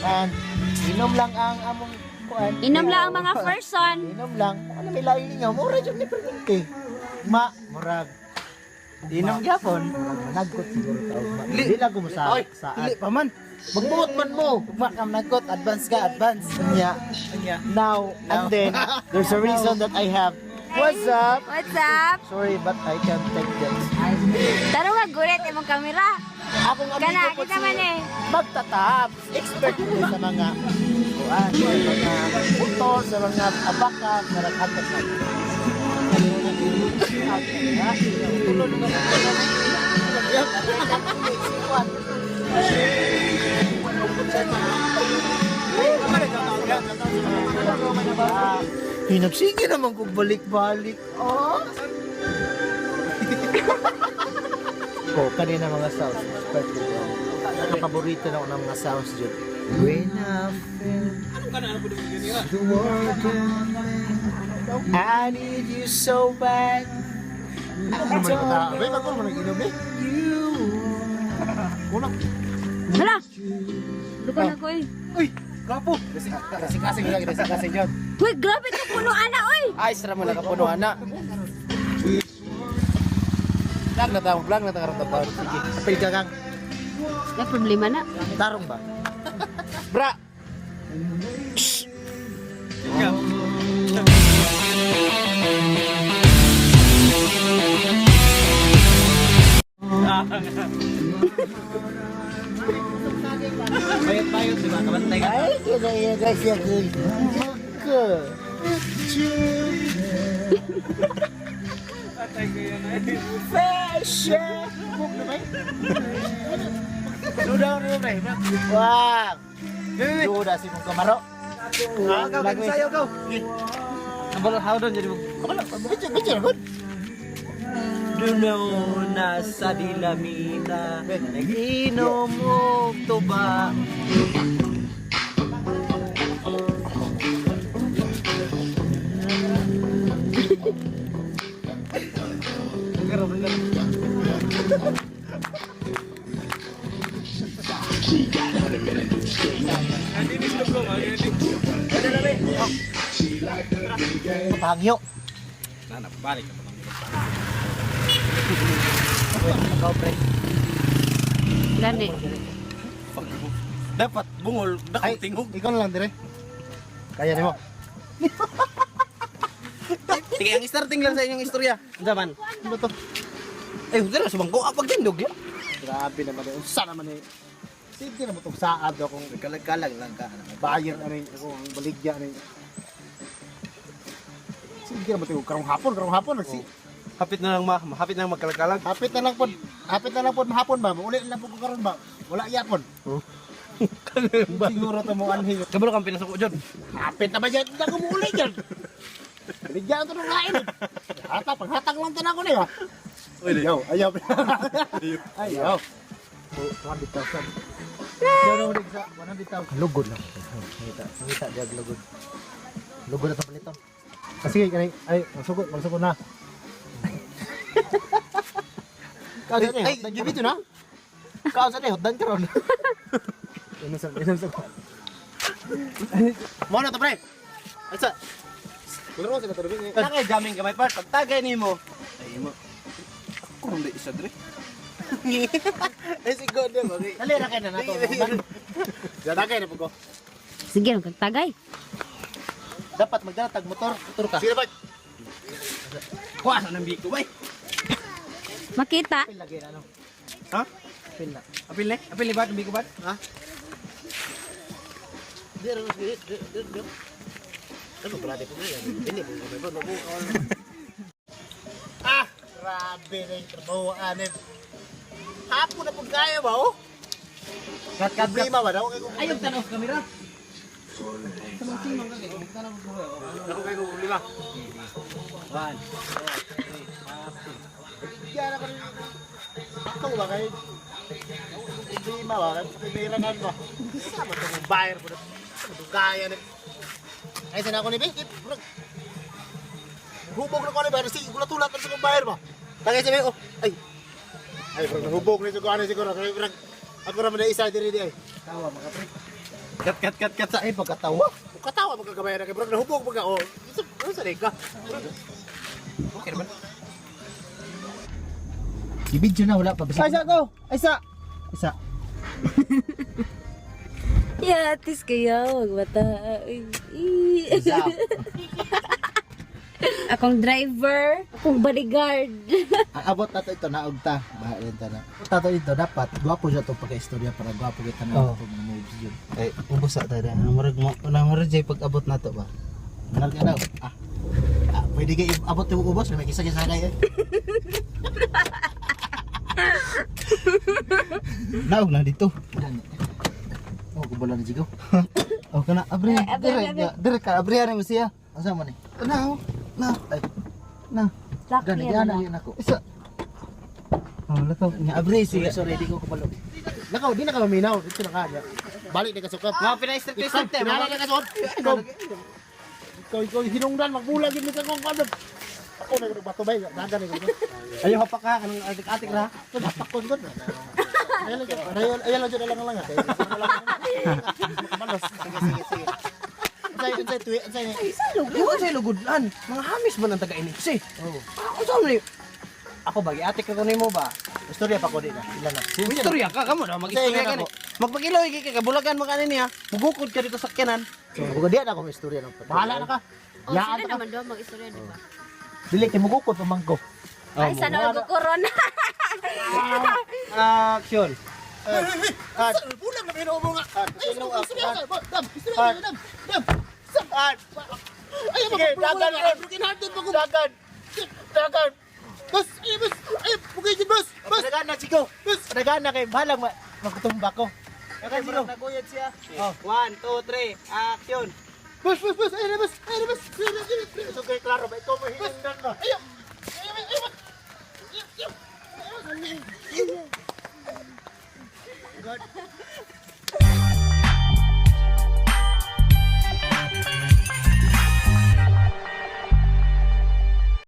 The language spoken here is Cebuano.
And inom lang ang among kuan. Inom lang ang mga person. Inom lang. Ano may lain ninyo? Mura jud ni permente. Ma, murag. Inom gyapon. Murag managkot siguro ta ugma. Di lang ko sa saan. Dili pa man. Magbuot man mo. Ugma ka managkot, advance ka, advance. Nya. Nya. Now and then, there's a reason that I have. What's up? What's up? Sorry, but I can't take this. Taro nga gurit imong kamera. Akong amigo Kana, po kita si man eh. Magtatap. Expert po sa mga kuan, sa mga motor, sa mga abaka, naraghatak na. Ay, nagsige naman kung balik-balik. Oh. Ko, kanina mga sounds. Expert ko. Ang paborito na ako ng mga sounds dyan. When I feel the world I need you so bad. I don't Hala. Luka na ko eh. Uy, gapo. Kasing-kasing lang, kasing-kasing yun. Uy, grabe ka puno ana oy. Ay, sira mo nakapuno ana. Vlog na tayo, vlog na tayo karon taon. Sige. Apil ka kang. Ya problema na. Tarong ba? Bra. Bayot-bayot, di ba? Kabantay ka. Ay, kinaya ka siya kay Magka. Fashion. Buk na ba? Duda na ba? Wag. Duda si mong kamaro. Ah, gaw, sayo, gaw. Kabalo, how doon jadi Kamaro, bitch, bitch, good. Duno na sa dilamita, nag-inom og tuba. Pangyo. Nana, balik ka pa lang. Ikaw, pre. Gani. Dapat bungol, Ay, dakong tingog. ikaw na lang dire. Kaya nimo. Sige, ang starting lang sa inyong istorya. Unsa man? Ano to? Eh, dira sa bangko apag tindog ya. Grabe naman eh. Unsa naman eh. Sige na mo tong saad akong Kalag-kalag lang ka. bayar ano yung ako ang baligya ano yung. Sige na mo tong karong hapon nagsi. Hapit na lang ma, hapit na lang magkalag-kalag. Hapit na lang pod. Hapit na lang pod mahapon ba? Uli na lang pod ko karon ba? Wala yapon. Siguro to mo anhi. Kabalo kang pinasuko jud. Hapit na ba dyan? Hindi ako muuli dyan. Baligya to nung kain. Hatag, paghatag lang to na ako niya. Ayaw, ayaw. Ayaw. 100,000. Ayaw na ulit sa 100,000. Lugod lang. Mangita, mangita diag lugod. Lugod na itong paliton. Kasi kani ay magsugod, magsugod na. Kao sa Ay, ay, na. Kao sa ni hotdan karon. Inom sa inom sa. Mo na to pre. Asa? Kulro sa katulog ni. Tagay jamming gamay par, pagtagay nimo. Ay mo. Ako ron isa dre. Ay si God ba. Dali ra kay na nato. Dadagay na pud ko. Sige, kag tagay. Dapat magdala tag motor, motor ka. Sige ba. Kuha sa nang biko bay. Makita. Apil lagi na ano. Ha? Apil na. Apil ni? Apil ni ba biko ba? Ha? Di ra di di di di. Ano brade ko yan? Dili ko ko no ko. Ah, grabe na yung trabaho anib. Hapon na pud kaya ba oh? Kat kat. Problema ba daw kay Ayaw tanaw sa kamera. Ako kay ko problema. One. Yan ako rin. Ako ba kay problema ba? Kay problema na ba? Sama tong buyer po. Kaya ni. Ay sana ako ni Bikit. Hubog na ko ni ba? Sige, gulat-ulat na sa kong buyer ba? Tagay sabi oh. Ay. Ay, bro, nahubog na siguro ano siguro. Kay bro, ako ra man isa diri di ay. Tawa mga pre. Kat kat kat kat sa Ay, pagkatawa. Katawa magkagamay na kay bro, nahubog mga oh. Sa ka. Okay naman. I-video na wala pa. Ay, sa ko. Ay sa. Isa. Yatis kayo, magbata. Ay, Isa. Akong driver, akong bodyguard. Ang abot nato ito naog ta. Bahalin ta na. Tato ito dapat gwapo siya to pagka-istorya para gwapo kita na Oh. ito mga moves yun. Ay, ubos sa tayo. Murag mo, murag jay pag-abot nato ba. Manal ka daw. Ah. Ah, pwede kay abot mo ubos, may kisa-kisa kay. Naog na dito. Oh, kubala ni Jigo. Oh, kana abre. Ay, abre, Dire, abre. dire ka abre ani mo siya. Asa man ni? Na, oh. Na, Ay, na. Lock gani niya gana na. yun ako. Isa. Oh, lakaw. Nga abre Sorry, siya. sorry, di ko kabalo. Lakaw, di na ka maminaw. Dito na ka. Balik na ka sukap. Mga pina-strip Ikaw, kinala na ka sukap. Ikaw, ikaw, ikaw, hinungdan, magbulag yun ka kung kano. Ako na nagbato ba? Dagan na ko. Ayaw pa ka kanang atik-atik ra. Napakon ko. Ayan lang, ayan, ayan lang, dyan lang lang. Makabalos. Sige, sige, sige. Unsay, unsay, tuwi, unsay ni. Di ba sa lugudlan? Mga hamis ba ng taga NFC? Oh. Ako sa ni. Ako ba giatik ka nimo ba? Istorya pa ko di na. Ilan na. Istorya ka kamo na mag-istorya ka Sige, ni. Magpakiloy kay ka kabulagan mo kanin niya. Mugukod ka dito sa sakyanan. So, bugo diyan ako may istorya ng Bahala na ka. Oh, Yaan sila ka. naman daw mag-istorya, di ba? Dili kay mugukod pa man ko. Ay, sana wag ko corona. Action. At Bulang na binuo mo nga. Ay, istorya ka. Dam, istorya ka, dam. Dam. At Ay, Sige, dagan, dagan. Broken hearted pa ko. dagan. Dagan. Bas, ay, bas. Ay, bugay dyan, bas. Bas. Dagan na Chico. Dagan na kay bahalang magtumba ko. Okay, bro. Naguyod siya. Oh. 1, 2, 3, action. Bas, bas, bas. Ay, bas. Ay, bas. Ay, bas. So kay klaro ba ikaw mo hinungdan ba? Ay,